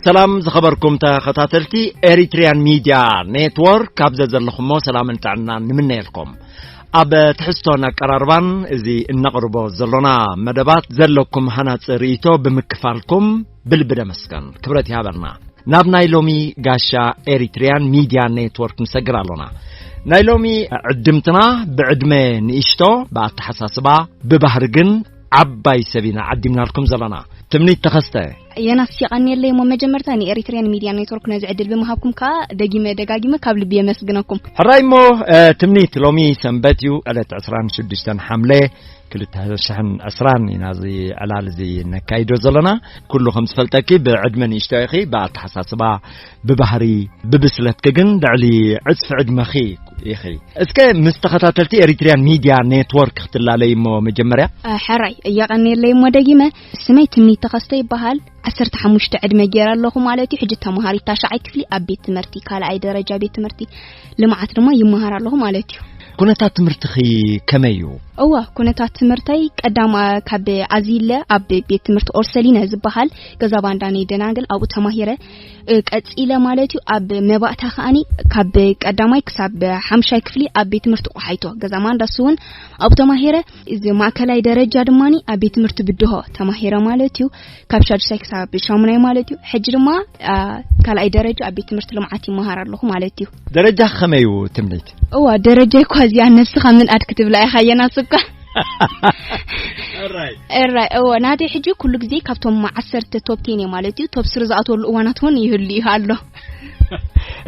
ሰላም ዝኸበርኩም ተኸታተልቲ ኤሪትሪያን ሚድያ ኔትወርክ፣ ካብ ዘዘለኹሞ ሰላምን ጥዕናን ንምነየልኩም። ኣብ ትሕዝቶን ኣቀራርባን እዚ እነቕርቦ ዘሎና መደባት ዘለኩም ሃናጺ ርእይቶ ብምክፋልኩም ብልቢ ደመስገን። ክብረት ይሃበልና። ናብ ናይ ሎሚ ጋሻ ኤሪትሪያን ሚድያ ኔትወርክ ንሰግር ኣሎና። ናይ ሎሚ ዕድምትና ብዕድመ ንእሽቶ፣ ብኣተሓሳስባ፣ ብባህሪ ግን ዓባይ ሰብ ኢና ዓዲምናልኩም ዘለና። ትምኒት ተኸስተ። የናስ፣ የቐንየለይ። እሞ መጀመርታ ንኤሪትሪያን ሚድያ ኔትወርክ ነዚ ዕድል ብምሃብኩም ከኣ ደጊመ ደጋጊመ ካብ ልቢ የመስግነኩም። ሕራይ እሞ፣ እ፣ ትምኒት፣ ሎሚ ሰንበት እዩ፣ ዕለት ዕስራን ሽዱሽተን ሓምለ ክልተ ሽሕን ዕስራን ኢና እዚ ዕላል እዚ ነካይዶ ዘለና። ኩሉ ከም ዝፈልጠኪ ብዕድመ ንእሽቶ ኢኺ፣ ብኣተሓሳስባ፣ ብባህሪ፣ ብብስለትኪ ግን ልዕሊ ዕጽፊ ዕድመኺ ኢኺ። እስከ ምስ ተኸታተልቲ ኤሪትሪያን ሚድያ ኔትወርክ ክትላለይ እሞ መጀመርያ። እ፣ ሕራይ፣ የቐንየለይ እሞ ደጊመ። ስመይ ትምኒት ተኸስተ ይበሃል። ዓሰርተ ሓሙሽተ ዕድመ ገይረ ኣለኹ ማለት እዩ። ሕጂ ተምሃሪት ታሽዓይ ክፍሊ ኣብ ቤት ትምህርቲ፣ ካልኣይ ደረጃ ቤት ትምህርቲ ልምዓት ድማ ይመሃር ኣለኹ ማለት እዩ። ኩነታት ትምህርትኺ ከመይ እዩ? እዋ፣ ኩነታት ትምህርተይ ቀዳማ ካብ ኣዚለ ኣብ ቤት ትምህርቲ ኦርሰሊነ ዝበሃል ገዛ ባንዳነይ ደናግል ኣብኡ ተማሂረ፣ እ፣ ቀጺለ ማለት እዩ። ኣብ መባእታ ከኣኒ ካብ ቀዳማይ ክሳብ ሓምሻይ ክፍሊ ኣብ ቤት ትምህርቲ ቆሓይቶ ገዛ ማንዳስ እውን ኣብኡ ተማሂረ። እዚ ማእከላይ ደረጃ ድማኒ ኣብ ቤት ትምህርቲ ብድሆ ተማሂረ ማለት እዩ። ካብ ሻዱሻይ ክሳብ ሻሙናይ ማለት እዩ። ሕጂ ድማ፣ አ፣ ካልኣይ ደረጃ ኣብ ቤት ትምህርቲ ልምዓት ይመሃር ኣለኹ ማለት እዩ። ደረጃ ከመይ እዩ ትምኒት? እዋ፣ ደረጃ እኳ እዚኣ ነብስኻ ምንኣድ ክትብላ ኢኻ የናስ እኳ። እራይ። እራይ፣ እዎ፣ ናተይ ሕጂ ኩሉ ግዜ ካብቶም ዓሰርተ ቶፕ ቴን እየ ማለት እዩ። ቶፕ ስሪ ዝኣትወሉ እዋናት እውን ይህሉ እዩ ኣሎ።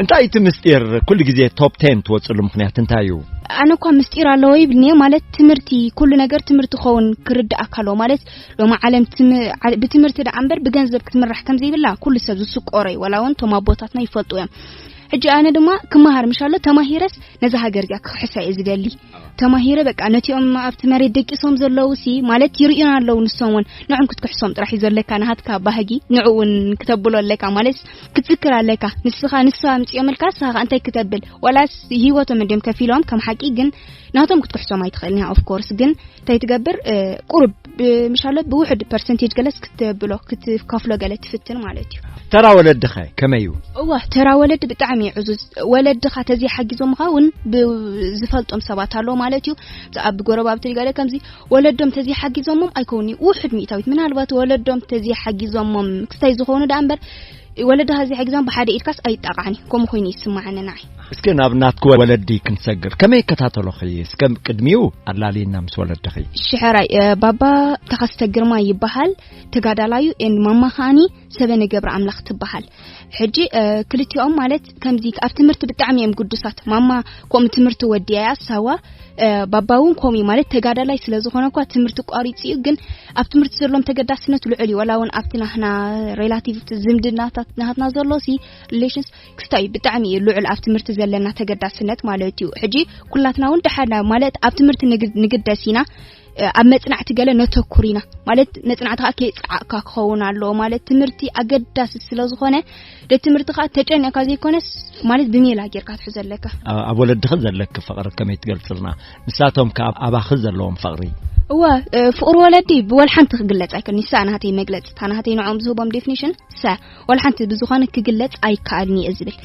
እንታይ እቲ ምስጢር ኩሉ ግዜ ቶፕ ቴን ትወጽሉ ምኽንያት እንታይ እዩ? ኣነ እኳ ምስጢር ኣለዎ ይብልኒ እየ ማለት ትምህርቲ፣ ኩሉ ነገር ትምህርቲ ክኸውን ክርዳእካ ኣለዎ ማለት ሎሚ ዓለም ትም-፣ ዓ-፣ ብትምህርቲ ደኣ እምበር ብገንዘብ ክትምራሕ ከም ዘይብላ ኩሉ ሰብ ዝስቆሮ እዩ። ወላ እውን እቶም ኣቦታትና ይፈልጡ እዮም። ሕጂ ኣነ ድማ ክመሃር ምሻሎ ተማሂረስ ነዛ ሃገር እዚኣ ክኽሕሳ እየ ዝደሊ። ተማሂረ በቃ ነቲኦም ኣብቲ መሬት ደቂሶም ዘለዉ ሲ ማለት ይርእዩና ኣለዉ ንሶም እውን ንዕም ክትክሕሶም ጥራሕ እዩ ዘለካ ናሃትካ ባህጊ ንዕኡ እውን ክተብሎ ኣለካ ማለት ክትዝክር ኣለካ። ንስኻ ንሳ ኣምጺኦምልካ ንስኻ ከ እንታይ ክተብል? ወላስ ህይወቶም እንድዮም ከፊሎም ከም ሓቂ ግን ናቶም ክትክሕሶም ኣይትኽእልን እያ። ኦፍ ኮርስ ግን እንታይ ትገብር? እ፣ ቁሩብ ብ-፣ ምሻሎ ብውሕድ ፐርሰንቴጅ ገለስ ክትብሎ፣ ክትከፍሎ ገለ ትፍትን ማለት እዩ። ተራ ወለድኸ ከመይ እዩ? እዋ፣ ተራ ወለድ ብጣዕሚ እዩ ዕዙዝ። ወለድኻ ተዘይሓጊዞምኻ እውን ብ-፣ ዝፈልጦም ሰባት ኣለዉ ማለት እዩ። ኣብ ጎረባብቲ ገለ ከምዚ ወለዶም ተዘይሓጊዞሞም ኣይከውን እዩ። ውሕድ ሚእታዊት ምናልባት ወለዶም ተዘይሓጊዞሞም ክስታይ ዝኾኑ ደኣ እምበር ወለድኻ ተዘይሓጊዞም ብሓደ ኢድካስ ኣይጣቃዕን እዩ። ከምኡ ኮይኑ ይስማዓኒ ንዓይ። እስኪ ናብ ናትኩ ወለዲ ክንሰግር። ከመይ ይከታተሎኺ? እስከ ቅድሚኡ ኣላልይና ምስ ወለድኺ። ሽሕራይ፣ እ፣ ባባ ተኸስተ ግርማ ይበሃል። ተጋዳላዩ ኤንድ ማማ ከኣኒ ሰበነ ገብረ ኣምላኽ ትበሃል። ሕጂ፣ እ፣ ክልቲኦም ማለት ከምዚ ኣብ ትምህርቲ ብጣዕሚ እዮም ግዱሳት። ማማ ከምኡ ትምህርቲ ወዲያ እያ ሳዋ፣ እ፣ ባባ እውን ከምኡ እዩ ማለት ተጋዳላይ ስለ ዝኾነ እኳ ትምህርቲ ቋሪጹ እዩ፣ ግን ኣብ ትምህርቲ ዘለዎም ተገዳስነት ልዑል እዩ። ወላ እውን ኣብቲ ናህና ሬላቲቭ ዝምድናታት ናሃትና ዘሎ ሲ ሪሌሽንስ ክስታይ እዩ ብጣዕሚ እዩ ልዑል ኣብ ትምህርቲ ዘለና ተገዳስነት ማለት እዩ። ሕጂ ኩላትና እውን ደሓና ማለት ኣብ ትምህርቲ ንግ-፣ ንግደስ ኢና፣ እ፣ ኣብ መጽናዕቲ ገለ ነተኩር ኢና ማለት መጽናዕቲ ከዓ ከይጸዓቕካ ክኸውን ኣለዎ ማለት ትምህርቲ ኣገዳሲ ስለ ዝኾነ ነቲ ትምህርቲ ከዓ ተጨኒቕካ ዘይኮነስ ማለት ብሜላ ጌርካ ትሕዞ ኣለካ። ኣ-፣ ኣብ ወለድኺ ዘለኪ ፍቕሪ ከመይ ትገልጽልና? ንሳቶም ከኣ ኣባኺ ዘለዎም ፍቕሪ? እወ፣ እ፣ ፍቕሪ ወለዲ ብወላ ሓንቲ ክግለጽ ኣይክእልን። ንሳ ናተይ መግለጺ፣ እታ ናተይ ንዕኦም ዝህቦም ዴፊኒሽን፣ ሰ፣ ወላ ሓንቲ ብዝኾነ ክግለጽ ኣይከኣልን እየ ዝብል።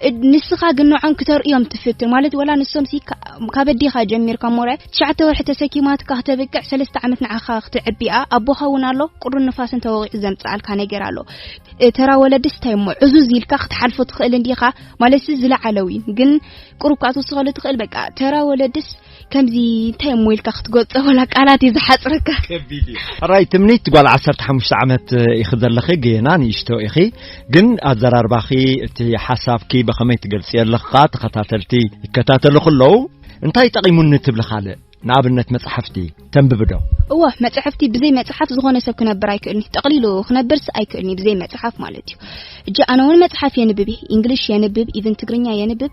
እ፣ ንስኻ ግን ንዕኦም ክተርእዮም ትፍትን። ማለት ወላ ንሶም ሲ ካ-፣ ካብ ኣዴኻ ጀሚርካ እሞ ርኣይ፣ ትሽዓተ ወርሒ ተሰኪማትካ ክተብቅዕ ሰለስተ ዓመት ንዓኻ ክትዕቢኣ፣ ኣቦኻ እውን ኣሎ፣ ቁርን ንፋስን ተወቒዑ ዘምጽኣልካ ነገር ኣሎ። እ፣ ተራ ወለድስ እንታይ እሞ ዕዙዝ ኢልካ ክትሓልፎ ትኽእል እንዲኻ? ማለት ሲ ዝለዓለ እውን ግን ቁሩብ ከኣ ትውስኸሉ ትኽእል። በቃ ተራ ወለድስ ከምዚ እንታይ እሞ ኢልካ ክትገልጾ ወላ ቃላት እዩ ዝሓጽረካ። ከቢድ እዩ። ሕራይ ትምኒት ጓል ዓሰርተ ሓሙሽተ ዓመት ኢኺ ዘለኺ፣ ገና ንእሽቶ ኢኺ። ግን ኣዘራርባኺ፣ እቲ ሓሳብኪ ብኸመይ ትገልጽዮ ኣለኻ፣ ተኸታተልቲ ይከታተሉኺ ኣለዉ። እንታይ ጠቒሙኒ ትብሊ ካልእ? ንኣብነት መጽሓፍቲ ተንብቢ ዶ? እወ፣ መጽሓፍቲ ብዘይ መጽሓፍ ዝኾነ ሰብ ክነብር ኣይክእልኒ። ጠቕሊሉ ክነብርስ ኣይክእልኒ ብዘይ መጽሓፍ ማለት እዩ። እጂ ኣነ እውን መጽሓፍ የንብብ እየ። እንግሊሽ የንብብ፣ ኢቭን ትግርኛ የንብብ።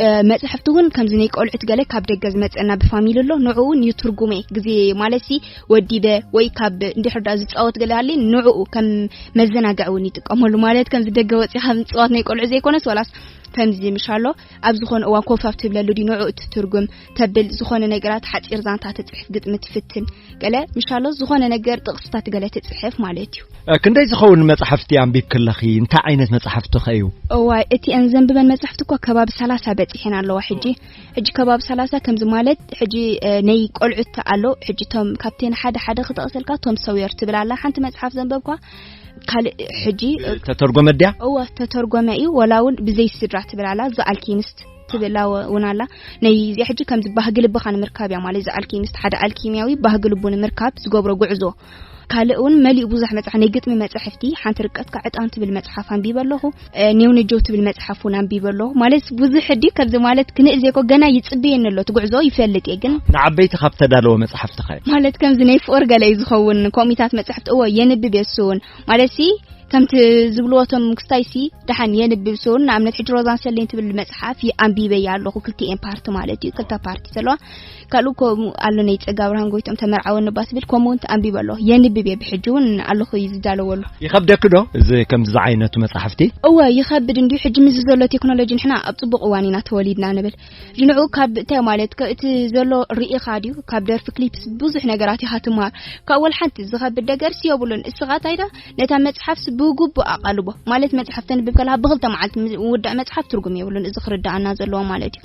እ፣ መጽሕፍቲ እውን ከምዚ ናይ ቆልዑት ገለ ካብ ደገ ዝመጸና ብፋሚሊ ኣሎ። ንዕኡ እውን ይትርጉመ ግዜ ማለት ሲ ወዲበ ወይ ካብ እንድሕር ዳ ዝጻወት ገለ ሃልየ ንዕኡ ከም መዘናግዒ እውን ይጥቀመሉ። ማለት ከምዚ ደገ ወጺኻ ምጽዋት ናይ ቆልዑ ዘይኮነስ ዋላስ ከምዚ ምሽ ኣሎ ኣብ ዝኾነ እዋን ኮፍ ኣብ ትብለሉ ድዩ ንዕኡ ትትርጉም ተብል ዝኾነ ነገራት ሓጺር ዛንታ ትጽሕፍ ግጥሚ ትፍትን ገለ ምሽ ኣሎ ዝኾነ ነገር ጥቕስታት ገለ ትጽሕፍ ማለት እዩ። እ፣ ክንደይ ዝኸውን መጽሓፍቲ ኣንቢብኪ ኣለኺ? እንታይ ዓይነት መጽሓፍቲ ኸ እዩ? እዋይ፣ እቲአን ዘንብበን መጽሓፍቲ እኮ ከባቢ ሰላሳ በጺሐን ኣለዋ ሕጂ። ሕጂ ከባቢ ሰላሳ ከምዚ ማለት ሕጂ፣ እ፣ ናይ ቆልዑት ኣሎ። ሕጂ ቶም ካብተን ሓደ ሓደ ክጠቕሰልካ ቶም ሰውየር ትብል ኣላ። ሓንቲ መጽሓፍ ዘንበብኳ ካልእ ሕጂ፣ እ፣ ተተርጎመ ድያ? እወ፣ ተተርጎመ እዩ። ወላ እውን ብዘይ ስድራ ትብል ኣላ። ዘ ኣልኬሚስት ትብል ኣላ ወ-፣ እውን ኣላ። ናይ እዚኣ ሕጂ ከምዚ ባህጊ ልብኻ ንምርካብ እያ ማለት። ዘ ኣልኬሚስት ሓደ ኣልኬሚያዊ ባህጊ ልቡ ንምርካብ ዝገብሮ ጉዕዞ። ካልእ እውን መሊኡ ብዙሕ መጽሓፍ፣ ናይ ግጥሚ መጻሕፍቲ፣ ሓንቲ ርቀትካ ዕጣን ትብል መጽሓፍ ኣንቢበ ኣለኹ። እ፣ ኔው ነጀው ትብል መጽሓፍ እውን ኣንቢበ ኣለኹ። ማለት ብዙሕ ድዩ ከምዚ ማለት ክንእል ዘይኮ ገና ይጽበየኒ ኣሎ። እቲ ጉዕዞ ይፈልጥ እየ ግን ንዓበይቲ ካብ ተዳለወ መጽሓፍቲ ኸ? ማለት ከምዚ ናይ ፍቕሪ ገለ እዩ ዝኸውን። ከምኡታት መጽሕፍቲ እወ የንብብ እየ እሱ እውን። ማለት ሲ ከምቲ ዝብልዎ እቶም ክስታይ ሲ ደሓን የንብብ እሱ እውን። ንኣብነት ሕጂ ሮዛን ሰሌን ትብል መጽሓፍ የ-፣ ኣንቢበያ ኣለኹ። ክልቲኤን ፓርቲ ማለት እዩ። ክልተ ፓርቲ ዘለዋ። ካልእ ከምኡ ኣሎ ናይ ጸጋ ብርሃን ጎይቶም ተመርዓወኒ እባ ትብል። ከምኡ እውን ኣንቢበ ኣለኹ። የንብብ እየ ብሕጂ እውን ኣለኹ እዩ ዝዳለወሉ። ይኸብደኪ ዶ እዚ ከምዚ ዝዓይነቱ መጽሓፍቲ? እወ ይኸብድ እንድዩ። ሕጂ ምስዚ ዘሎ ቴክኖሎጂ ንሕና ኣብ ጽቡቕ እዋን ኢና ተወሊድና ንብል። ንዕኡ ካብ እንታይ ማለት ከ-፣ እቲ ዘሎ ርኢኻ ድዩ? ካብ ደርፊ ክሊፕስ ብዙሕ ነገራት ኢኻ ትምሃር። ካብ ወላ ሓንቲ ዝኸብድ ነገር ሲ የብሉን። እስኻ እንታይ ዳ ነታ መጽሓፍስ ብግቡእ ኣቓልቦ። ማለት መጽሓፍ ተንብብ ከለኻ ብኽልተ መዓልቲ ም-፣ ውዳእ መጽሓፍ ትርጉም የብሉን። እዚ ክርድኣና ዘለዎ ማለት እዩ።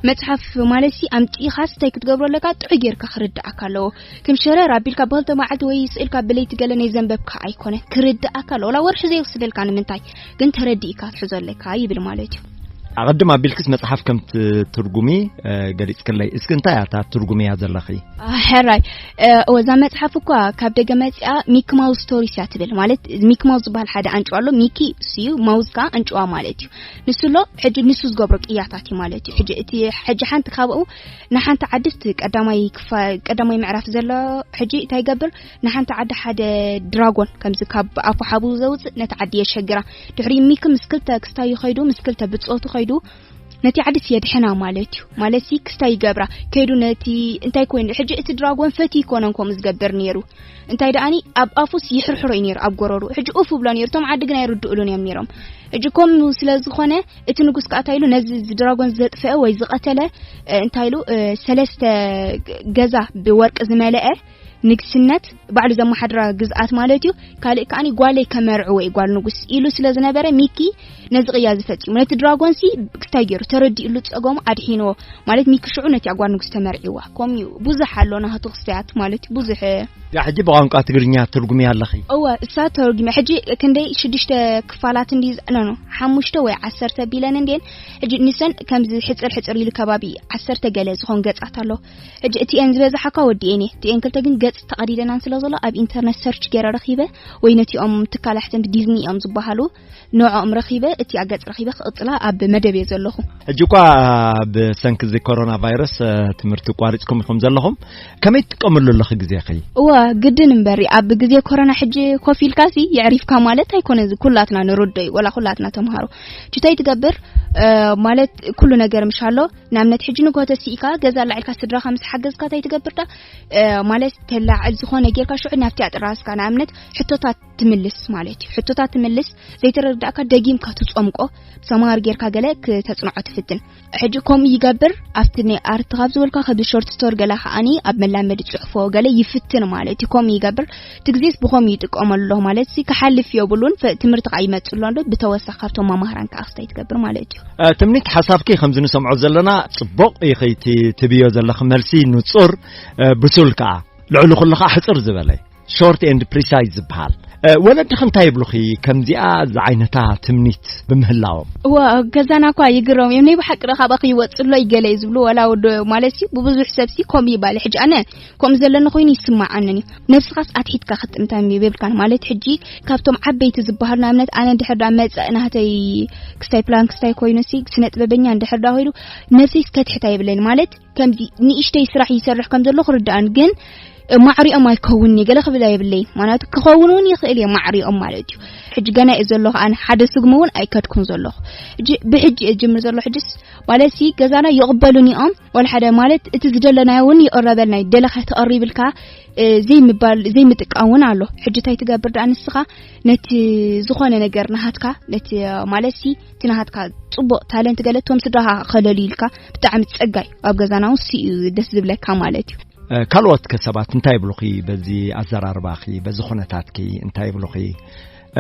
መጽሓፍ ማለት ሲ ኣምጺእኻስ እንታይ ክትገብሮ ኣለካ? ጥዑይ ጌርካ ክርድኣካ ኣለዎ። ከም ሸረር ኣቢልካ ብኽልተ መዓልቲ ወይ ስእልካ ብለይቲ ገለ ናይ ዘንበብካ ኣይኮነን። ክርድኣካ ኣለዎ። ወላ ወርሒ ዘይወስደልካ ንምንታይ? ግን ተረዲእካ ትሕዞ ኣለካ ይብል ማለት እዩ። ኣቐድም ኣቢልክስ መጽሓፍ ከም ትትርጉሚ፣ እ፣ ገሊጽክለይ። እስኪ እንታይ እያ እታ ትርጉምያ ዘለኺ? አ፣ ሕራይ። እ፣ እወ፣ እዛ መጽሓፍ እኳ ካብ ደገ መጺኣ ሚኪ ማውስ ስቶሪስ እያ ትብል። ማለት ሚኪ ማውስ ዝበሃል ሓደ ኣንጭዋ ኣሎ። ሚኪ እሱ እዩ፣ ማውስ ከኣ ኣንጭዋ ማለት እዩ። ንሱ ኣሎ፣ ሕጂ ንሱ ዝገብሮ ቅያታት እዩ ማለት እዩ። ሕጂ እቲ፣ ሕጂ ሓንቲ ካብኡ ንሓንቲ ዓዲ እቲ ቀዳማይ ክፋ-፣ ቀዳማይ ምዕራፍ ዘሎ ሕጂ እንታይ ይገብር? ንሓንቲ ዓዲ ሓደ ድራጎን ከምዚ ካብ ኣፉ ሓቡ ዘውጽእ ነቲ ዓዲ የሸግራ። ድሕሪ ሚኪ ምስ ክልተ ክስታዩ ኸይዱ፣ ምስ ክልተ ብጾቱ ኸይዱ፣ ነቲ ዓድስ የድሕና ማለት እዩ። ማለት ሲ ክስታይ ይገብራ። ከይዱ ነቲ እንታይ ኮይኑ፣ ሕጂ እቲ ድራጎን ፈትዩ ይኮነን ከምኡ ዝገብር ነይሩ። እንታይ ደኣኒ ኣብ ኣፉስ ይሕርሕሮ እዩ ነይሩ ኣብ ጎረሩ። ሕጂ ኡፍ ብሎ ነይሩ። እቶም ዓዲ ግን ኣይርድኡሉን እዮም ነይሮም። ሕጂ ከምኡ ስለ ዝኾነ እቲ ንጉስ ከኣ እንታይ ኢሉ ነዚ ድራጎን ዘጥፈአ ወይ ዝቐተለ፣ እ፣ እንታይ ኢሉ፣ እ፣ ሰለስተ ገዛ ብወርቂ ዝመለአ ንግስነት ባዕሉ ዘመሓድራ ግዝኣት ማለት እዩ። ካልእ ከኣኒ ጓለይ ከመርዕዎ እዩ ጓል ንጉስ ኢሉ ስለ ዝነበረ ሚኪ ነዚ ቅያ ዝፈጺሙ። ነቲ ድራጎን ሲ ክስታይ ገይሩ ተረዲእሉ ጸገሙ ኣድሒንዎ። ማለት ሚኪ ሽዑ ነቲ ጓል ንጉስ ተመርዒዋ። ከምኡ እዩ። ብዙሕ ኣሎ ናቱ ክስታያት ማለት እዩ። ብዙሕ ያ ሕጂ ብቋንቋ ትግርኛ ትርጉምያ ኣለኺ? እወ፣ እሳ ተርጉምያ። ሕጂ ክንደይ ሽዱሽተ ክፋላት እንዲ ኖ፣ ኖ፣ ሓሙሽተ ወይ ዓሰርተ ቢለን እንዴን። ሕጂ ንሰን ከምዚ ሕጽር ሕጽር ኢሉ ከባቢ ዓሰርተ ገለ ዝኾን ገጻት ኣሎ። ሕጂ እቲኤን ዝበዝሓ እኳ ወዲኤን እየ። እቲኤን ክልተ ግን ገጽ ተቐዲደናን ስለ ዘሎ ኣብ ኢንተርነት ሰርች ገይረ ረኺበ ወይ ነቲኦም ትካል ኣሕትምቲ ዲዝኒ እዮም ዝበሃሉ ንዕኦም ረኺበ እቲኣ ገጽ ረኺበ ክቕጽላ ኣብ መደብ እየ ዘለኹ። ሕጂ እኳ ብሰንኪ እዚ ኮሮና ቫይረስ፣ እ፣ ትምህርቲ ቋሪጽኩም ኢኹም ዘለኹም። ከመይ ትጥቀምሉ ኣለኺ ግዜኺ? እወ፣ ግድን እምበሪ ኣብ ግዜ ኮሮና ሕጂ ኮፍ ኢልካሲ የዕሪፍካ ማለት ኣይኮነን። እዚ ኩላትና ንርዶ እዩ፣ ወላ ኩላትና ተምሃሮ። ሕጂ እንታይ ትገብር? እ፣ ማለት ኩሉ ነገር ምሽ ኣሎ። ንኣብነት ሕጂ ንግሆ ተሲኢካ ገዛ ኣላዒልካ ስድራኻ ምስ ሓገዝካ እንታይ ትገብር ዳ? እ፣ ማለት ተላዕል ዝኾነ ጌርካ ሽዑ ናብቲ ኣጥራስካ ንኣብነት ሕቶታት ትምልስ ማለት እዩ። ሕቶታት ትምልስ፣ ዘይተረዳእካ ደጊምካ ትጸምቆ፣ ብሰማር ጌርካ ገለ ክተጽንዖ ትፍትን። ሕጂ ከምኡ ይገብር፣ ኣብቲ ናይ ኣርት ካብ ዝበልካ ከዚ ሾርት ስቶሪ ገለ ከኣኒ ኣብ መላመዲ ጽሑፎ ገለ ይፍትን ማለት እዩ። ከምኡ ይገብር፣ እቲ ግዜስ ብኸምኡ ይጥቀመሉ ኣለኹ ማለት ሲ ክሓልፍ የብሉን፣ ፈ-፣ ትምህርቲ ከኣ ይመጽእ ኣሎ እንዶ፣ ብተወሳኺ ካብቶም መማህራን ከኣ ክስታይ ትገብር ማለት እዩ። እ፣ ትምኒት ሓሳብኪ ከምዚ ንሰምዖ ዘለና ጽቡቕ ኢኺ እቲ ትብዮ ዘለኺ መልሲ ንጹር፣ እ፣ ብሱል ከኣ ልዕሊ ኩሉ ከኣ ሕጽር ዝበለ። Short and precise ዝበሃል። እ፣ ወለድኺ እንታይ ይብሉኺ ከምዚኣ ዝዓይነታ ትምኒት ብምህላዎም? እዋ፣ ገዛና እኳ ይግረሙ እዮም። ናይ ብሓቂ ዶ ካባኺ ይወጽእ ኣሎ ይገለ እዩ ዝብሉ፣ ወላ ወዶ ማለት እዩ። ብብዙሕ ሰብሲ ከምኡ ይባል። ሕጂ ኣነ ከምኡ ዘለኒ ኮይኑ ይስማዓንን እዩ። ነብስኻስ ኣትሒትካ ክትጥምተም የብልካን። ማለት ሕጂ ካብቶም ዓበይቲ ዝበሃሉ፣ ንኣብነት ኣነ እንድሕር ደኣ መጸእ ናህተይ ክስታይ ፕላን ክስታይ ኮይኑሲ፣ ስነ ጥበበኛ እንድሕር ደኣ ኮይኑ፣ ነብሰይስ ከትሕታ የብለይን። ማለት ከምዚ ንእሽተይ ስራሕ ይሰርሕ ከም ዘሎ ክርድኣን፣ ግን ማዕሪኦም ኣይከውንን እየ ገለ ክብል የብለይን። ምኽንያቱ ክኸውን እውን ይኽእል እየ ማዕሪኦም ማለት እዩ። ሕጂ ገና እየ ዘለኹ፣ ኣነ ሓደ ስጉሚ እውን ኣይከድኩን ዘለኹ። ሕጂ ብሕጂ እየ ጅምር ዘሎ። ሕጅስ ማለትሲ ገዛና ይቕበሉን እዮም። ወላ ሓደ ማለት እቲ ዝደለናዮ እውን ይቕረበልና እዩ። ደለኻ ተቐሪብልካ፣ እ፣ ዘይምባል፣ ዘይምጥቃም እውን ኣሎ። ሕጂ እንታይ ትገብር ደኣ ንስኻ ነቲ ዝኾነ ነገር ናሃትካ፣ ነቲ ማለትሲ እቲ ናሃትካ ጽቡቕ ታለንት ገለ እቶም ስድራኻ ከለልዩ ኢልካ ብጣዕሚ ጸጋይ ኣብ ገዛና እውን እሱ እዩ ደስ ዝብለካ ማለት እዩ። እ፣ ካልኦት ከ ሰባት እንታይ ይብሉኺ በዚ ኣዘራርባኺ፣ በዚ ኩነታትኪ እንታይ ይብሉኺ?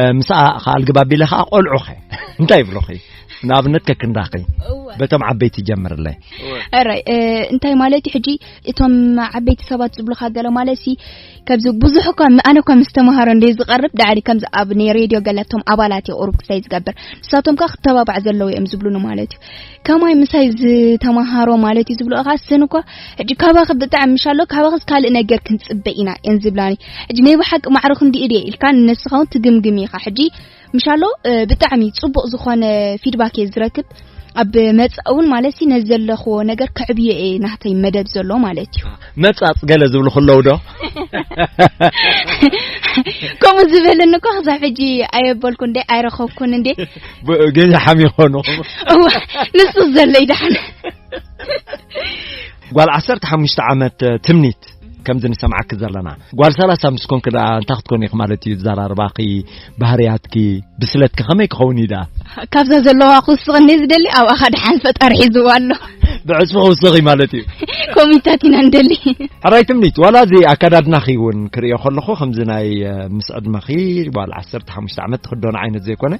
እ፣ ምስኣ ኸኣ ኣልግብ ኣቢለ ኸኣ ቆልዑኸ እንታይ ይብሉኺ? ንኣብነት ከክንዳኺ እወ። በቶም ዓበይቲ ጀምርለይ። ኣራይ፣ እ፣ እንታይ ማለት እዩ ሕጂ እቶም ዓበይቲ ሰባት ዝብሉኻ ገለ ማለት ሲ፣ ከምዚ ብዙሕ እኳ ም-፣ ኣነ እኳ ምስ ተምሃሮ እንደ ዝቐርብ ዳዕሪ ከምዚ ኣብ ናይ ሬድዮ ገለ እቶም ኣባላት እዩ ቁሩብ ክሳይ ዝገብር። ንሳቶም ከኣ ክተባባዕ ዘለዎ እዮም ዝብሉኒ ማለት እዩ። ከማይ ምሳይ ዝተምሃሮ ማለት እዩ ዝብሉ እኻ ስን እኳ ሕጂ ካባኺ ብጣዕሚ ምሻሎ፣ ካባኺስ ካልእ ነገር ክንጽበ ኢና እየን ዝብላኒ። ሕጂ ናይ ብሓቂ ማዕረ ክንዲኡ ድየ ኢልካ ንነብስኻ እውን ትግምግም ኢኻ። ሕጂ ምሻሎ፣ እ፣ ብጣዕሚ ጽቡቕ ዝኾነ ፊድባክ እየ ዝረክብ። ኣብ መጻኢ እውን ማለት ሲ ነዚ ዘለኽዎ ነገር ከዕብዮ እየ ናህተይ መደብ ዘሎ ማለት እዩ። መጻጽ ገለ ዝብሉ ክለዉ ዶ? ከምኡ ዝበለኒ እኮ ክሳብ ሕጂ ኣየበልኩ እንዴ፣ ኣይረኸብኩን እንዴ። ብ-፣ ገዛ ሓም ይኾኑ። እዋ፣ ንሱ ዘለይ ደሓን። ጓል ዓሰርተ ሓሙሽተ ዓመት ትምኒት ከምዚ ንሰምዓኪ ዘለና። ጓል ሰላሳ ምስ ኮንኪ ደኣ እንታይ ክትኮኒ ኢኺ ማለት እዩ? ዘራርባኺ፣ ባህርያትኪ፣ ብስለትኪ ከመይ ክኸውን እዩ ደኣ? ካብዛ ዘለዋ ክውስኸኒ ዝደሊ ኣብኣ ኸኣ ደሓን ፈጣሪ ሒዝዋ ኣሎ። ብዕጽፊ ክውስኽ እዩ ማለት እዩ። ኮሚታት ኢና ንደሊ። ሕራይ ትምኒት፣ ዋላ እዚ ኣከዳድናኺ እውን ክርእዮ ከለኹ ከምዚ ናይ፣ እ፣ ምስ ዕድመኺ ጓል ዓሰርተ ሓሙሽተ ዓመት ትኽደኖ ዓይነት ዘይኮነ፣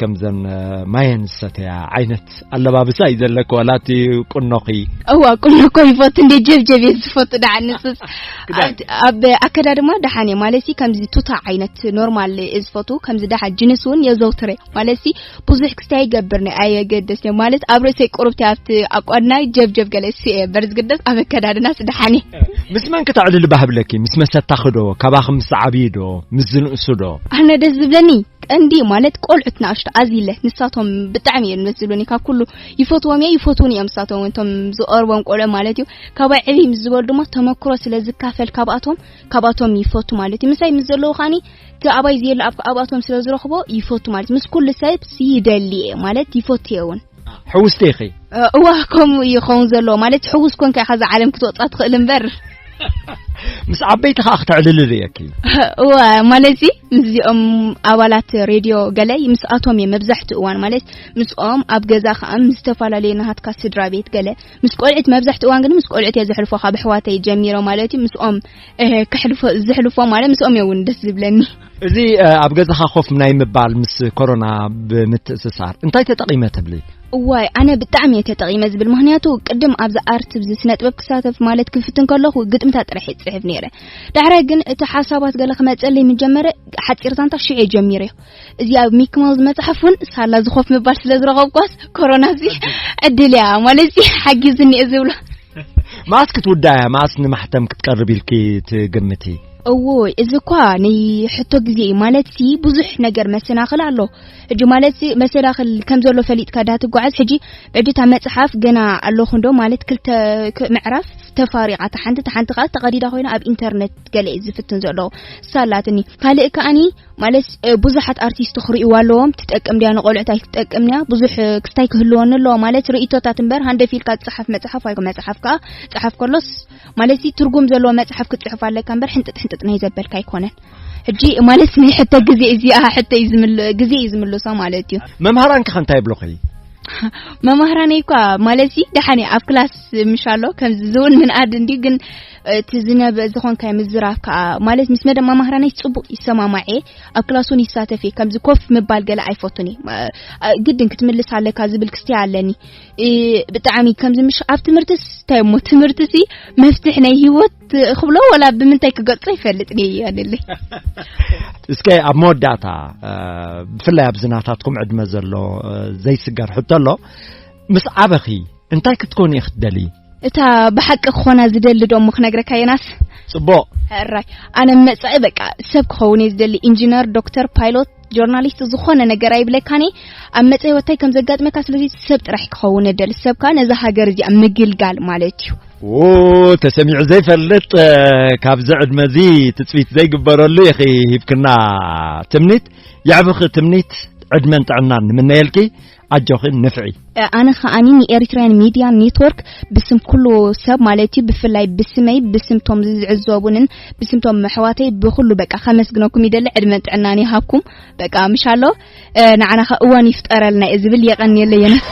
ከምዘን፣ እ፣ ማየን ዝሰተያ ዓይነት ኣለባብሳ እዩ ዘለኪ፣ ዋላ እቲ ቁኖኺ? እዋ፣ ቁኖ እኮ ይፈቱ እንዴ፣ ጀብጀብ እየ ዝፈቱ ደሓን ንሱስ። ክዳን? ኣብ፣ ኣብ ኣከዳድማ ደሓን እየ፣ ማለት ሲ ከምዚ ቱታ ዓይነት ኖርማል እየ ዝፈቱ፣ ከምዚ ደሓን ጅንስ እውን የዘውትረ፣ ማለት ሲ ብዙሕ ክስታይ ይገብር ናይ ኣየገደስ እየ፣ ማለት ኣብ ርእሰይ ቁሩብቲ ኣብቲ ኣቋድናይ ጀብጀብ ገለ እሱ እየ፣ በር ዝግደስ ኣብ ኣከዳድናስ ደሓን እየ። ምስ መን ክተዕልሊ ባህብለኪ? ምስ መሰታኺ ዶ? ካባኺ ምስ ዝዓብዩ ዶ? ምስ ዝንእሱ ዶ? ኣነ ደስ ዝብለኒ ቀንዲ ማለት ቆልዑት ንኣሽቱ ኣዝለ ንሳቶም ብጣዕሚ እዮም ደስ ዝብሉኒ። ካብ ኩሉ ይፈትዎም እየ፣ ይፈትዉኒ እዮም ንሳቶም፣ እቶም ዝቐርቦም ቆልዑ ማለት እዩ። ካባይ ዕብይ ምስ ዝበሉ ድማ ተመክሮ ስለ ዝካፈል ካብኣቶም፣ ካብኣቶም ይፈቱ ማለት እዩ። ምሳይ ምስ ዘለዉ ኻኒ እቲ ኣባይ ዝየለ ኣብ ኣብኣቶም ስለ ዝረኽቦ ይፈቱ ማለት እዩ። ምስ ኩሉ ሰብ ሲ ይደሊ እየ ማለት ይፈቱ እየ እውን። ሕውስቲ ኢኺ? እ፣ እዋ፣ ከምኡ እዩ ክኸውን ዘለዎ። ማለት ሕውስ ኮንካ ኢኻ እዛ ዓለም ክትወጻ ትኽእል እምበር። ምስ ዓበይቲ ኸኣ ክተዕልሊ ርእየኪ። እዋ፣ ማለት ሲ ምስዚኦም ኣባላት ሬድዮ ገለ ምስኣቶም እየ መብዛሕትኡ እዋን፣ ማለት ምስኦም ኣብ ገዛ ኸኣ ምስ ዝተፈላለዩ ናሃትካ ስድራ ቤት ገለ፣ ምስ ቆልዑት መብዛሕትኡ እዋን ግን ምስ ቆልዑት እየ ዘሕልፎ፣ ካብ ኣሕዋተይ ጀሚረ ማለት እዩ። ምስኦም፣ እ፣ ከሕልፎ፣ ዘሕልፎ ማለት ምስኦም እየ እውን ደስ ዝብለኒ። እዚ፣ እ፣ ኣብ ገዛኻ ኮፍ ናይ ምባል ምስ ኮሮና ብምትእስሳር እንታይ ተጠቒመ ትብሊ? እዋይ፣ ኣነ ብጣዕሚ እየ ተጠቒመ ዝብል፣ ምኽንያቱ ቅድም ኣብዚ ኣርት፣ ኣብዚ ስነ ጥበብ ክሳተፍ ማለት ክፍትን ከለኹ ግጥምታት ጥራሕ እየ ዝጽሕፍ ነይረ። ዳሕራይ ግን እቲ ሓሳባት ገለ ክመጸለይ ምስ ጀመረ፣ ሓጺር ዛንታ ሽዑ እየ ጀሚረዮ። እዚ ኣብ ሚኪ ማውዝ መጽሓፍ እውን ሳላ ዝኾፍ ምባል ስለ ዝረኸብኳስ፣ ኮሮና እዚ ዕድል እያ ማለት እዚ ሓጊዙኒ እየ ዝብሎ። መኣስ ክትውዳእያ? መኣስ ንማሕተም ክትቀርብ ኢልኪ ትግምቲ? እዎ፣ እዚ እኳ ናይ ሕቶ ግዜ እዩ። ማለት ሲ ብዙሕ ነገር መሰናኽል ኣሎ። ሕጂ ማለት ሲ መሰናኽል ከም ዘሎ ፈሊጥካ ዳ ትጓዓዝ። ሕጂ ብዕድታ መጽሓፍ ገና ኣለኹ እንዶ ማለት ክልተ ክ-፣ ምዕራፍ ተፋሪቓ፣ እታ ሓንቲ፣ እታ ሓንቲ ከኣ ተቐዲዳ ኮይና ኣብ ኢንተርነት ገለ እዩ ዝፍትን ዘሎ። ሳላትኒ። ካልእ ከኣኒ ማለት፣ እ፣ ብዙሓት ኣርቲስት ክርእይዋ ኣለዎም። ትጠቅም ድያ ንቆልዑት ኣይትጠቅም ድያ? ብዙሕ፣ እ፣ ክስታይ ክህልወኒ ኣለዎ። ማለት ርእይቶታት እምበር ሃንደፍ ኢልካ ዝጸሓፍ መጽሓፍ ወይ መጽሓፍ ከኣ ጸሓፍ ከሎስ ማለት ሲ ትርጉም ዘለዎ መጽሓፍ ክትጽሕፍ ኣለካ እምበር ሕንጥጥ ሕንጥጥ ናይ ዘበልካ ኣይኮነን። ሕጂ ማለት ናይ ሕቶ ግዜ እዚኣ ሕቶ እዩ ዝምል-፣ ግዜ እዩ ዝምልሶ ማለት እዩ። መምሃራንኪ ከ እንታይ ይብሉኺ? መማህራነይ እኳ ማለት ሲ ደሓን እየ፣ ኣብ ክላስ ምሽ ኣሎ ከምዚ ዝውን ምንኣድ እንዲ ግን እቲ ዝነበ ዝኾንካይ ምዝራብ ከዓ ማለት ምስ መደብ መማህራነይ ጽቡቅ ይሰማማዕ እየ። ኣብ ክላስ እውን ይሳተፍ እየ። ከምዚ ኮፍ ምባል ገለ ኣይፈቱን እየ። ማ- ግድን ክትምልስ ኣለካ ዝብል ክስታይ ኣለኒ። እ፣ ብጣዕሚ ከምዚ ምሽ ኣብ ትምህርትስ እንታይ እሞ ትምህርትሲ መፍትሕ ናይ ህይወት ክብሎ ወላ ብምንታይ ክገልጾ ይፈልጥ እየ ኣንለይ። እስከ ኣብ መወዳእታ እ፣ ብፍላይ ኣብዚ ናታትኩም ዕድመ ዘሎ እ፣ ዘይስገር ሕቶ ኣሎ። ምስ ዓበኺ እንታይ ክትኮኒ ኢኺ ትደሊ? እታ ብሓቂ ክኾና ዝደሊ ዶ እሞ ክነግረካ ዮናስ? ጽቡቕ። ሕራይ ኣነ መጻኢ በቃ ሰብ ክኸውን እየ ዝደሊ። ኢንጂነር፣ ዶክተር፣ ፓይሎት፣ ጆርናሊስት፣ ዝኾነ ነገር ኣይብለካን እየ። ኣብ መጻኢ ወታይ ከም ዘጋጥመካ ስለዚ ሰብ ጥራሕ ክኸውን እደሊ። ሰብ ከኣ ነዛ ሃገር እዚኣ ምግልጋል ማለት እዩ። ዎ፣ ተሰሚዑ ዘይፈልጥ እ፣ ካብዚ ዕድመ እዚ ትጽቢት ዘይግበረሉ ኢኺ ሂብክና ትምኒት። የዕብኺ ትምኒት፣ ዕድመን ጥዕናን ንምነየልኪ። ኣጆኺ ንፍዒ። ኣነ ከኣኒ ንኤሪትራያን ሚድያ ኔትወርክ ብስም ኩሉ ሰብ ማለት እዩ፣ ብፍላይ ብስመይ ብስምቶም ዝዕዘቡንን ብስምቶም ኣሕዋተይ ብኩሉ በቃ ከመስግነኩም ይደሊ። ዕድመን ጥዕናን ይሃብኩም። በቃ ምሻሎ ንዓና ከ እዋን ይፍጠረልና እየ ዝብል። የቐንየለይ ዮናስ።